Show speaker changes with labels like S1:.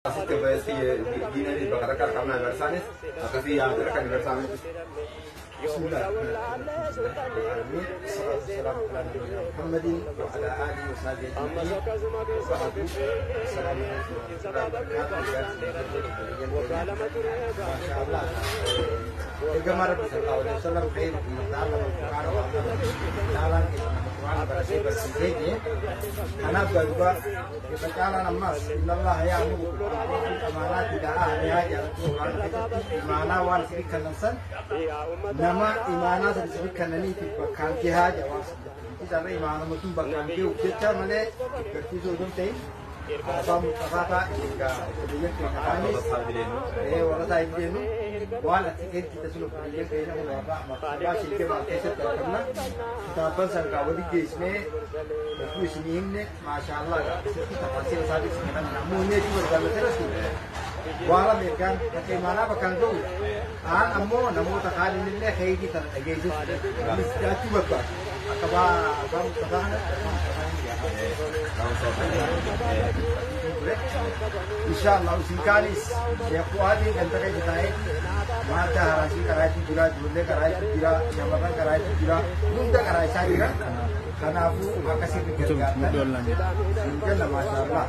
S1: Asitti obboleessi diinanii bakka takka qabnaa barsaanis akkasii yaamtee kan barsaanis.
S2: بسم الله الرحمن الرحيم، والصلاة والسلام على نبينا محمد وعلى آله وصحبه أجمعين، وبعد، السلام عليكم ورحمة الله وبركاته. ما شاء الله، ergamaa Rabbi صلى الله عليه وسلم خيركم من تعلم القرآن وعلمه، caalaan keessan nama Qur'aana baratee barsiisee jee. Kanaaf duuba irra caalaan ammaas إن الله يأمر بالأمانات إلى أهلها jedhamtu. Qur'aana keessatti imaanaa waan isinii kennan san nama imaanaa san isinii kennaniitiif bakkaan gahaa jedha. Waan san isarra imaanuma sun bakkaan gahuuf jecha malee garsiisuu osoo hin ta'in, abbaa Mustafaa ta'a egaa obboleeyyan keenya kaanis warra isaa hin deemnu waan ati ergite sun obboleeyyan keenya kun warra maktabaa Sheekee keessatti argamna. Kitaabban san gaa wali geessinee osoo isinii himne, maashaallah, gaa asitti tafaasiira isaa isinii kan ammoo inni jechuu barbaanne asirratti waa lama: ergaan takka imaanaa bakkaan ga'u kaan ammoo namoota kaaniin illee kheyrii tana dhageessisu innis jiraachuu barbaadu akka abbaa Mustafaa kana, abbaa Mustafaa hin ture. Inshallah isin kaanis Sheekh Fu'aadiin kan keessa taa'ee maaddaa haraasii qaraatii jira, ijoollee qaraatii jira, shamarran qaraatii jira, hunda karaa isaa jira. Kanaafuu akkasitti gargaartan isin jenna, maashaallah.